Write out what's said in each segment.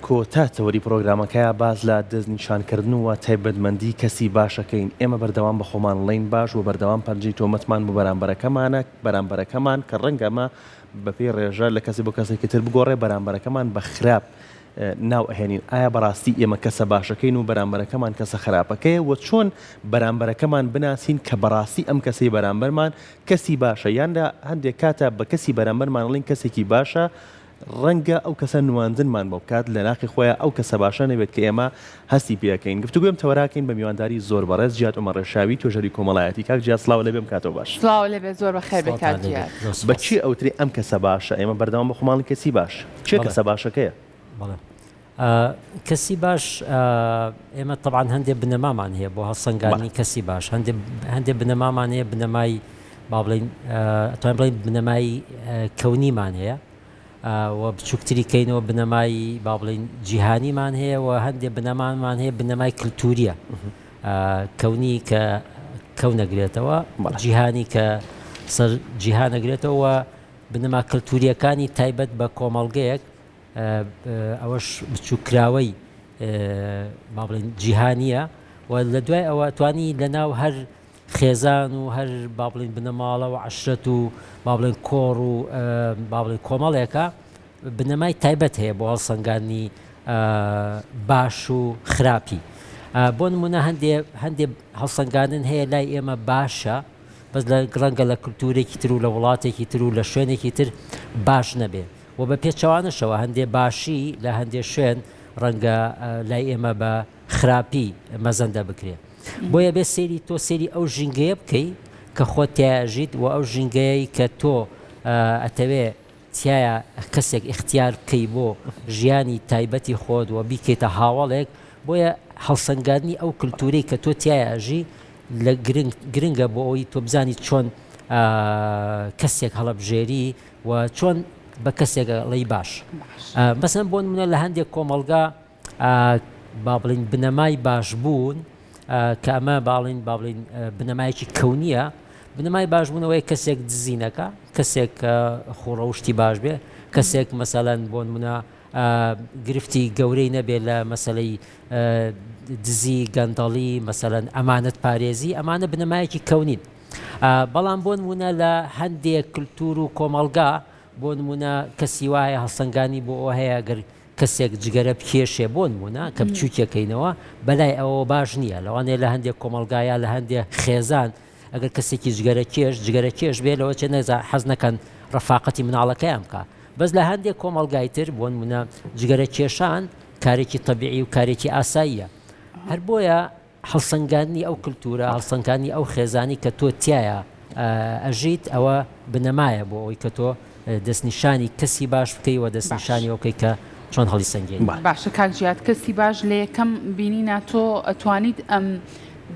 کۆتا تەوەری پڕۆگرامەکەیا باس لە دەستنیشانکردن و تایبەتمەندی کەسی باش ئەکەین، ئێمە بەردەوام بە خۆمان ڵێین باش و بەردەوام پەنجەی تۆمەتمان بۆ بەرامبەرەکەمانە، بەرامبەرەکەمان کە ڕەنگە ئەمە بەپێی ڕێژە لە کەسێک بۆ کەسێکی تر بگۆڕێ، بەرامبەرەکەمان بە خراپ ناو ئەهێنین، ئایا بەڕاستی ئێمە کەسە باشەکەین و بەرامبەرەکەمان کەسە خراپەکەیە و چۆن بەرامبەرەکەمان بناسین کە بەڕاستی ئەم کەسەی بەرامبەرمان کەسی باشە یان لە هەندێک کاتا بە کەسی بەرامبەرمان ئەڵێین کەسێکی باشە ڕەنگە ئەو کەسە نواندنمان بۆ بکات لە ناخی خۆیا ئەو کەسە باشە نەبێت کە ئێمە هەستی پێ ئەکەین. گفتوگۆی ئەم تەوەرە ئەکەین بە میوانداری زۆر بەڕێز جیاد عومەر ڕێشاوی توێژەری کۆمەڵایەتی. کاک جیاد سڵاو لێبێ ئەم کاتەوە باش. سڵاو لێبێ زۆر بەخێر بێی کاک سڵاوتان لێبێت جیاد. زۆر بە سوپاس. کێ ئەوترێ ئەم کەسە باشە؟ ئێمە بەردەوام بە خۆمان ئەڵێین کەسی باش. کێ بەڵێ. کەسە باشەکەیە؟ بەڵێ. کەسی باش ئێمە تەبعەن هەندێ بنەمامان هەیە بۆ بەڵێ. هەڵسەنگاندنی کەسی باش. هەندێ هەندێ بنەمامان هەیە بنەمای با بڵێین ئەتوانین بڵێین بنەمای کەونیمان هەیە. و بچووکتری کەینەوە بنەمای با بڵێین جیهانیمان هەیە و هەندێ بنەمامان هەیە بنەمای کللتوریە کەونی کە کەونەگرێتەوە جیهانی کە سەر جیهانەگرێتەوە بنەما کللتوریەکانی تایبەت بە کۆمەڵگەیەک ئەوەش بچووکراوەی با بڵێن جیهانیە و لە دوای ئەوە توانی لە ناو هەر خێزان و هەر با بڵێین بنەماڵە و عەشرەت و با بڵێین کۆڕ و با بڵێین کۆمەڵێکە بنەمای تایبەت هەیە بۆ هەڵسەنگاندنی باش و خراپی. بۆ نمونە هەندێ هەندێ هەڵسەنگاندن هەیە لای ئێمە باشە بەس لە ڕەنگە لە کللتورێکی تر و لە وڵاتێکی تر و لە شوێنێکی تر باش نەبێ و بە پێچەوانەشەوە هەندێ باشی لە هەندێ شوێن ڕەنگە لای ئێمە بە خراپی مەزەندە بکرێ. بۆیە بێ سەیری تۆ سەیری ئەو ژینگەیە بکەی کە خۆت تیایا ئەژیت و ئەو ژینگەیەی کە تۆ ئەتەوێ تیایا کەسێک ئیختیار بکەی بۆ ژیانی تایبەتی خۆت و بیکەیتە هاوەڵێک بۆیە هەڵسەنگاندنی ئەو کلتورەی کە تۆ تیایا ئەژی لە گرنگ گرنگە بۆ ئەوەی تۆ بزانی چۆن کەسێک هەڵەبژێری و چۆن بە کەسێک ئەڵێی باش مەسەن بۆ نمونە لە هەندێک کۆمەڵگا با بڵێین بنەمای باشبوون کە ئەمە باڵین با بڵێین بنەمایەکی کەونیە بنەمای باشبوونەوەی کەسێک دزی نەکا کەسێک خوڕەوشتی باش بێ کەسێک مەسەلەن بۆ نمونە گرفتی گەورەی نەبێ لە مەسلەی دزی گەندەڵی مەسەلەن ئەمانەت پارێزی ئەمانە بنەمایەکی کەونین بەڵام بۆ نمونە لە هەندێک کللتور و کۆمەڵگا بۆ نمونە کەسی وایە هەڵسەنگانی بۆ ئەوە هەیە گەر کەسێک جگەرە بکێشێ بۆنمونە کە بچوکیەکەینەوە بەلای ئەوەوە باش نییە لەوانەیە لە هەندێک کۆمەڵگا یا لە هەندێک خێزان ئەگەر کەسێکی جگەرە کێش جگەرە کێش بێ لەوە چێ نەزا حەز نەکەن ڕەفاقەتی مناڵەکەیان بکا بەس لە هەندێک کۆمەڵگای تر بۆنمونە جگەرە کێشان کارێکی تەبیعی و کارێکی ئاساییە هەر بۆیە هەڵسەنگاندنی ئەو کلتورە، هەڵسەنگاندنی ئەو خێزانی کە تۆ تیایا ئەژیت ئەوە بنەمایە بۆ ئەوەی کە تۆ دەستنیشانی کەسی باش بکەی و دەستنیشانی ئەوە بکەی کە چۆن هەڵیسەنگێنی. باشە کاک جیاد کەسی باش لە یەکەم بینینا تۆ ئەتوانیت ئەم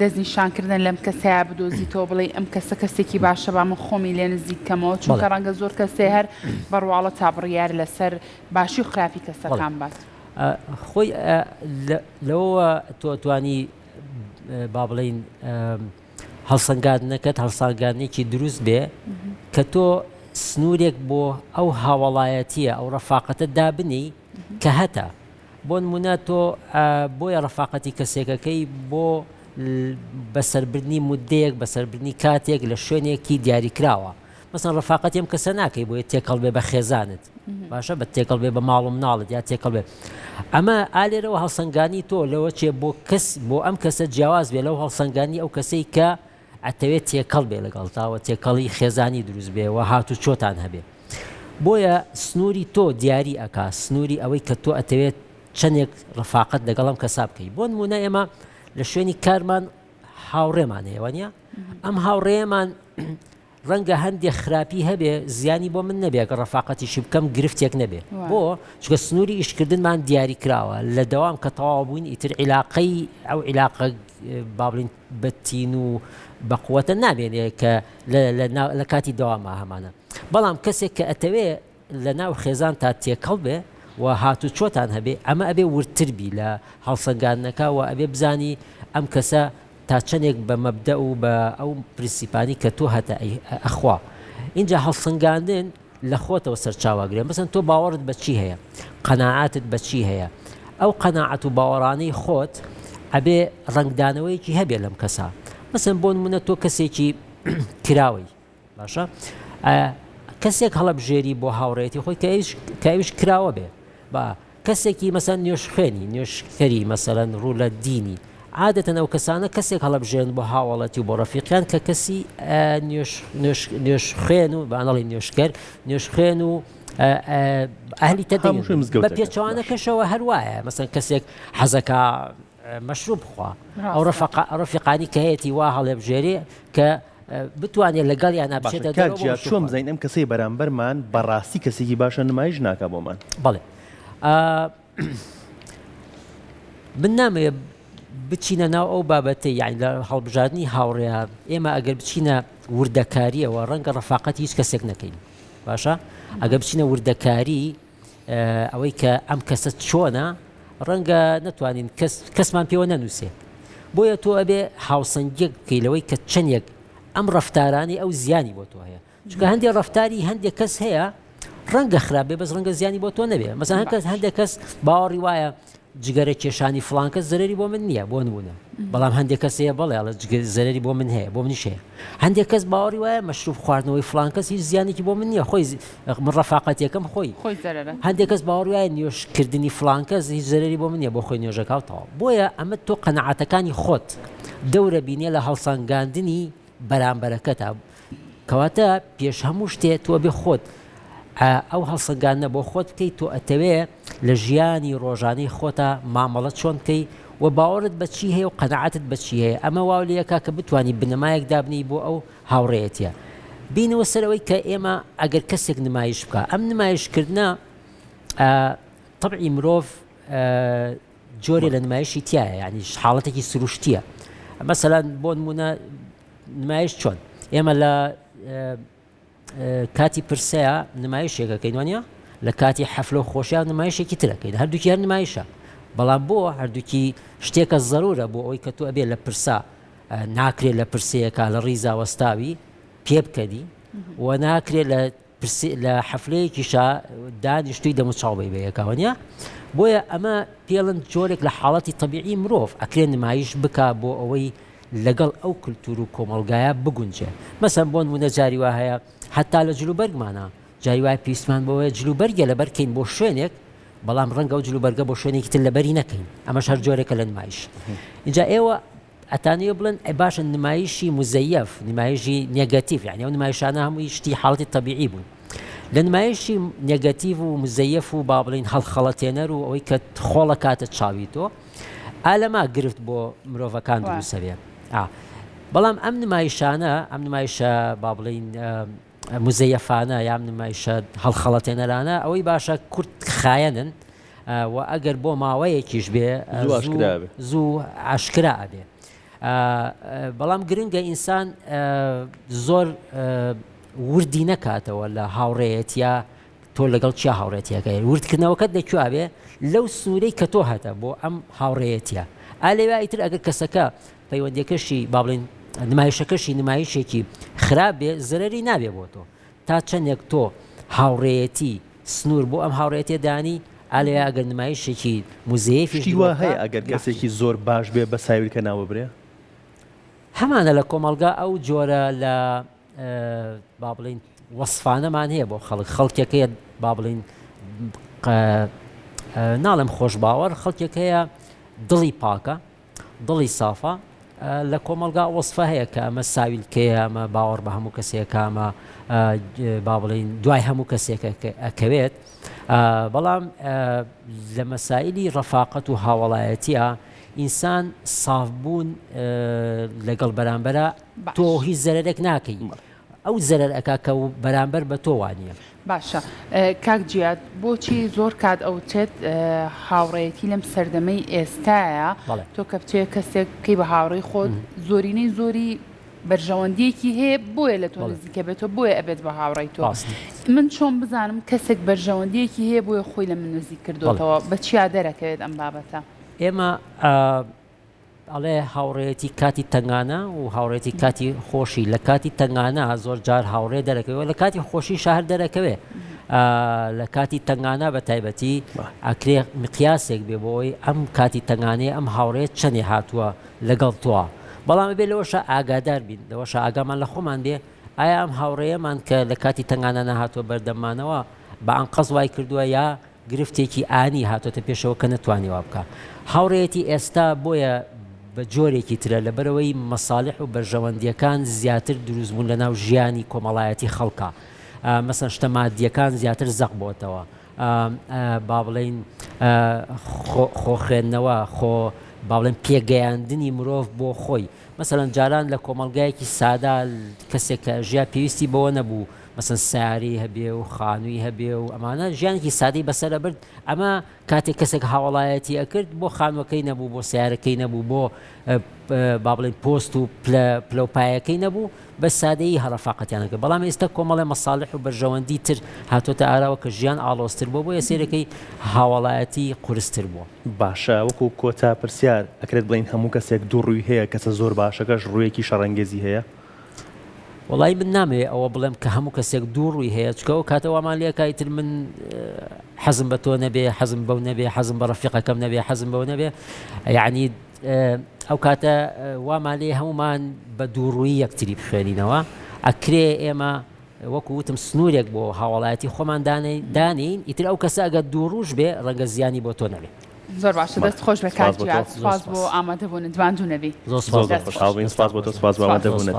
دەستنیشانکردنە لەم کەسەیا بدۆزیتەوە بڵێی ئەم کەسە کەسێکی باشە با من خۆمی لێ نزیک کەمەوە چونکە ڕەنگە زۆر کەسێ هەر بە ڕواڵەتا بڕیار لەسەر باشی و خراپی کەسەکان بات. خۆی لەوەوە تۆ توانی با بڵین هەڵسەنگاندنەکەت هەڵسانگاندنێکی دروست بێ کە تۆ سنوورێک بۆ ئەو هاوڵایەتیە ئەو ڕەفاقەتە دابنی کە هەتە بۆ نمونە تۆ بۆیە ڕەفاقەتی کەسێکەکەی بۆ بەسەربردنی مدەیەک بەسەربردنی کاتێک لە شوێنێکی دیاریکراوە مەسەن ڕەفاقەتی ئەم کەسە ناکەی بۆیە تێکەڵ بێ بە خێزانت باشە بە تێکەڵ بێ بە ماڵ و مناڵت یا تێکەڵ بێ ئەمە ئالێرەوە هەڵسەنگانی تۆ لەوە چێ بۆ کەس بۆ ئەم کەسە جیاواز بێ لەو هەڵسەنگانی ئەو کەسەی کە ئەتەوێت تێکەڵ بێ لەگەڵتاوە تێکەڵی خێزانی دروست بێ و هات و چۆتان هەبێ بۆیە سنووری تۆ دیاری ئەکا سنووری ئەوەی کە تۆ ئەتەوێت چەندێک ڕفاقەت لەگەڵ ئەم کەسا بکەی بۆ نمونە ئێمە لە شوێنی کارمان هاوڕێمان هەیە وانە ئەم هاوڕێیەمان ڕەنگە هەندێک خراپی هەبێ زیانی بۆ من نەبێ گەر ڕەفاقەتیشی بکەم گرفتێک نەبێ بۆ چونکە سنووری ئیشکردنمان دیاری کراوە لە دەوام کە تەواو بووین ئیتر عیلاقەی ئەو عیلاقە با بڵێین بە تین و بە قوەتە نامێنێ کە لە کاتی دەواما هەمانە بەڵام کەسێک کە ئەتەوێ لە ناو خێزانتا تێکەڵ بێ و هاتوچۆتان هەبێ ئەمە ئەبێ وردتر بی لە هەڵسەنگاندنەکە و ئەبێ بزانی ئەم کەسە تا چەندێک بە مەبدەئ و بە ئەو پرنسیپانی کە تۆ هەتە ئەخوا ئینجا هەڵسەنگاندن لە خۆتەوە سەرچاوە گرێ مەسەن تۆ باوەڕت بە چی هەیە قەناعاتت بە چی هەیە؟ ئەو قەناعەت و باوەڕانەی خۆت ئەبێ ڕەنگدانەوەیەکی هەبێ لەم کەسە. مەسەن بۆ نمونە تۆ کەسێکی کراوەی باشە کەسێک هەڵەبژێری بۆ هاوڕێتی خۆی کە ئەویش کە ئەویش کراوە بێ با کەسێکی مەسەن نوێژخوێنی نوێژکەری مەسەلەن ڕوو لە دینی عادەتەن ئەو کەسانە کەسێک هەڵەبژێرن بۆ هاوەڵەتی و بۆ ڕەفیقیان کە کەسی نوێژ نوێژ نوێژخوێن و با نەڵێین نوێژکەر نوێژخوێن و ئەهلی تەدەین بە پێچەوانەکەشەوە هەر وایە مەسەن کەسێک حەزەکا مەشروب بخوا ئەو ڕەفەقا ڕەفیقانی کە هەیەتی وا هەڵێبژێرێ کە بتوانێت لەگەڵیانا بچێتە دەرەوە بۆ مەشروب چۆن بزانین ئەم کەسەی بەرامبەرمان بەڕاستی کەسێکی باشە نمایش ناکا بۆمان؟ بەڵێ من نامەوێ بچینە ناو ئەو بابەتەی یانی لە هەڵبژاردنی هاوڕێیان ئێمە ئەگەر بچینە وردەکاریەوە ڕەنگە ڕەفاقەتی هیچ کەسێک نەکەین باشە ئەگەر بچینە وردەکاری ئەوەی کە ئەم کەسە چۆنە ڕەنگە نەتوانین کەس کەسمان پێوە نەنووسێ بۆیە تۆ ئەبێ هاوسەنگیەک بکەی لەوەی کە چەندێک ئەم ڕەفتارانەی ئەو زیانی بۆ تۆ هەیە چونکە هەندێک ڕەفتاری هەندێک کەس هەیە ڕەنگە خراپ بێ بەس ڕەنگە زیانی بۆ تۆ نەبێ مەسەلەن هەر کەس هەندێک کەس باوەڕی وایە جگەرە کێشانی فڵان کەس زەرەری بۆ من نییە بۆ نمونە بەڵام هەندێک کەس هەیە بەڵێ ئەڵێ جگەر زەرەری بۆ من هەیە بۆ منیش هەیە هەندێک کەس باوەڕی وایە مەشروب خواردنەوەی فڵان کەس هیچ زیانێکی بۆ من نییە خۆی من ڕەفاقەتێکم خۆی خۆی زەرەرە هەندێک کەس باوەڕی وایە نوێژکردنی فڵان کەس هیچ زەرەری بۆ من نییە بۆ خۆی نوێژەکە و تەواو بۆیە ئەمە تۆ قەناعەتەکانی خۆت دەورە بینێ لە هەڵسەنگاندنی بەرامبەرەکەتە کەواتە پێش هەموو شتێ تۆ ئەبێ خۆت ئەو هەڵسەنگاندنە بۆ خۆت بکەیت تۆ ئەتەوێ لە ژیانی ڕۆژانەی خۆتا مامەڵە چۆن بکەی و باوەڕت بە چی هەیە و قەناعەتت بە چی هەیە ئەمە واو لێکا کە بتوانی بنەمایەک دابنێی بۆ ئەو هاوڕێیەتیە بینەوە سەر ئەوەی کە ئێمە ئەگەر کەسێک نمایش بکا ئەم نمایشکردنە تەبعی مرۆڤ جۆرێ لە نمایشی تایە یعنی حاڵەتێکی سروشتیە مەسەلەن بۆ نمونە نمایش چۆن ئێمە لە کاتی پرسەیە نمایشێکەکەین وانە لە کاتی حەفلە و خۆشیان نمایشێکی ترەکەین هەردووکی هەر نمایشە بەڵام بۆ هەردووکی شتێکە زەرورە بۆ ئەوی کە تۆ ئەبێ لە پرسا ناکرێت لە پرسەیەکە لە ڕیزا وەستاوی پێ بکەنی و ناکرێت لە پرسی لە حەفلەیەکیشا دانیشتووی دەموچاو بەی بەیەکە وەنیە؟ بۆیە ئەمە پێڵن جۆرێک لە حاڵەتی تەبیعی مرۆڤ ئەکرێ نمایش بکا بۆ ئەوەی لەگەڵ ئەو کلتور و کۆمەڵگایە بگونجێ مەسەن بۆ نمونە جاری وا هەیە حەتا لە جلوبەرگمانا جاری وایە پێویستمان بەوەیە جلوبەرگێ لەبەر کەین بۆ شوێنێک بەڵام ڕەنگە ئەو جلوبەرگە بۆ شوێنێکی تر لەبەری نەکەین ئەمەش هەر جۆرێکە لە نمایش ئینجا ئێوە ئەتانەوێ بڵێن ئەی باشە نمایشی موزەیەف نمایشی نێگەتیڤ یانی ئەو نمایشانە هەمووی شتی حاڵەتی تەبیعی بوون لە نمایشی نێگەتیڤ و موزەیەف و با بڵێین هەڵخەڵەتێنەر و ئەوەی کە خۆڵە کاتە چاوی تۆ ئالەما گرفت بۆ مرۆڤەکان دروستە بێ بەڵام ئەم نمایشانە ئەم نمایشە با بڵێین موزەیەفانە یان نمایشە هەڵخەڵەتێنەرانە ئەوەی باشە کورت خایەنن و ئەگەر بۆ ماوەیەکیش بێ زوو ئاشکرا ئەبێ بەڵام گرنگە ئینسان زۆر وردی نەکاتەوە لە هاوڕێیەتە تۆ لەگەڵ چیا هاوڕێتیەکەی وردکردنەوەکەت لە کوێ بێ لەو سنوورەی کە تۆ هەتە بۆ ئەم هاوڕێیەتیە ئالێوا ئیتر ئەگەر کەسەکە پەیوەندیەکەشی با بڵێین نمایشەکەشی نمایشێکی خراپ بێ زەرەری نابێ بۆ تۆ تا چەندێک تۆ هاوڕێیەتی سنوور بۆ ئەم هاوڕێتیە دانی ئالێ ئەگەر نمایشێکی موزەیەفیش شتی وا هەیە ئەگەر کەسێکی زۆر باش بێ بە ساویلکە ناوببرێ؟ هەمانە لە کۆمەڵگا ئەو جۆرە لە با بڵێین وەسفانەمان هەیە بۆ خەڵک خەڵکێک هەیە با بڵێین ناڵێم خۆشباوەڕ خەڵکێک هەیە دڵی پاکە دڵی سافە لە کۆمەڵگا وەسفە هەیە کە ئەمە ساویلکەیە ئەمە باوەڕ بە هەموو کەسێکە ئەمە با بڵێین دوای هەموو کەسێک ئەکەوێت بەڵام لە مەسایلی ڕەفاقەت و هاوڵایەتیە ئینسان سافبوون لەگەڵ بەرامبەرە تۆ هیچ زەرەرێک ناکەی ئەو زەرەر ئەکا کە بەرامبەر بە تۆ وانیە. باشە کاک جیاد بۆچی زۆر کات ئەوترێت هاوڕێیەتی لەم سەردەمەی ئێستایە تۆ کە بچێ کەسێک بکەی بە هاوڕێی خۆت زۆرینەی زۆری بەرژەوەندیەکی هەیە بۆیە لە تۆ نزیکە بێتەوە بۆیە ئەبێت بە هاوڕێی تۆ من چۆن بزانم کەسێک بەرژەوەندیەکی هەیە بۆیە خۆی لە من نزیک کردوتەوە بە چیا دەرەکەوێت ئەم بابەتە؟ ئێمە ئەڵێ هاوڕێیەتی کاتی تەنگانە و هاوڕێتی کاتی خۆشی لە کاتی تەنگانە زۆر جار هاوڕێ دەرەکەوێ لە کاتی خۆشی شەهر دەرەکەوێ. لە کاتی تەنگانە بە تایبەتی ئەکرێ مقیاسێک بێ بۆ ئەوەی ئەم کاتی تەنگانەیە ئەم هاوڕێیە چەنێ هاتووە لەگەڵ تۆ بەڵام ئەبێ لەوەشا ئاگادار بین لەوەشا ئاگامان لە خۆمان بێ ئایا ئەم هاوڕێیەمان کە لە کاتی تەنگانە نەهاتووە بەردەممانەوە بە ئەنقەست وای کردووە یا گرفتێکی ئانی هاتۆتە پێشەوە کە نەتوانێ وا بکا. هاوڕێیەتی ئێستا بۆیە بە جۆرێکی ترە لەبەرئەوەی مەسالیح و بەرژەوەندییەکان زیاتر دروست بوون لەناو ژیانی کۆمەڵایەتی خەڵکا. مەسەن شتە مادییەکان زیاتر زەق بۆتەوە. با بڵێین خۆ خۆ خوێندنەوە، خۆ با بڵێین پێگەیاندنی مرۆڤ بۆ خۆی. مەسەلەن جاران لە کۆمەڵگایەکی سادە کەسێک کە ئەژیا پێویستی بەوە نەبوو مەسەن سەیارەی هەبێ و خانووی هەبێ و ئەمانە ژیانێکی سادەی بەسەر ئەبرد ئەمە کاتێک کەسێک هاوڵایەتی ئەکرد بۆ خانووەکەی نەبوو بۆ سیارەکەی نەبوو بۆ با بڵێن پۆست و پلە پلە و پایەکەی نەبوو بە سادەیی هەڕەفاقەتیان کرد بەڵام ئێستا کۆمەڵێ مەساڵح و بەرژەوەندی تر هاتۆتە ئاراوە کە ژیان ئاڵۆزتر بووە بۆیە سەیرەکەی هاوڵایەتی قورستر بووە. باشە وەکو کۆتا پرسیار ئەکرێت بڵێین هەموو کەسێک دوو ڕووی هەیە کەسە زۆر باشەکەش ڕوویەکی شەڕەنگێزی هەیە؟ وەڵایی من نامەوێ ئەوە بڵێم کە هەموو کەسێک دوو ڕووی هەیە چونکە ئەو کاتە وامان لێ ئەکا ئیتر من حەزم بە تۆ نەبێ حەزم بەو نەبێ حەزم بە ڕەفیقەکەم نەبێ حەزم بەو نەبێ یعنی ئەو کاتە وامان لێ هەمومان بە دووڕووی یەکتری بخوێنینەوە ئەکرێ ئێمە وەکو وتم سنوورێک بۆ هاوڵایەتی خۆمان دانێین ئیتر ئەو کەسە ئەگەر دووڕووش بێ ڕەنگە زیانی بۆ تۆ نەبێ. زۆر باشە دەست خۆش بێ کاک جیاد سوپاس بۆ ئامادەبوونت ماندوو نەبی. زۆر سوپاس زۆر خۆشحاڵ بووین سوپاس بۆ تۆ سوپاس بۆ ئامادەبوونت.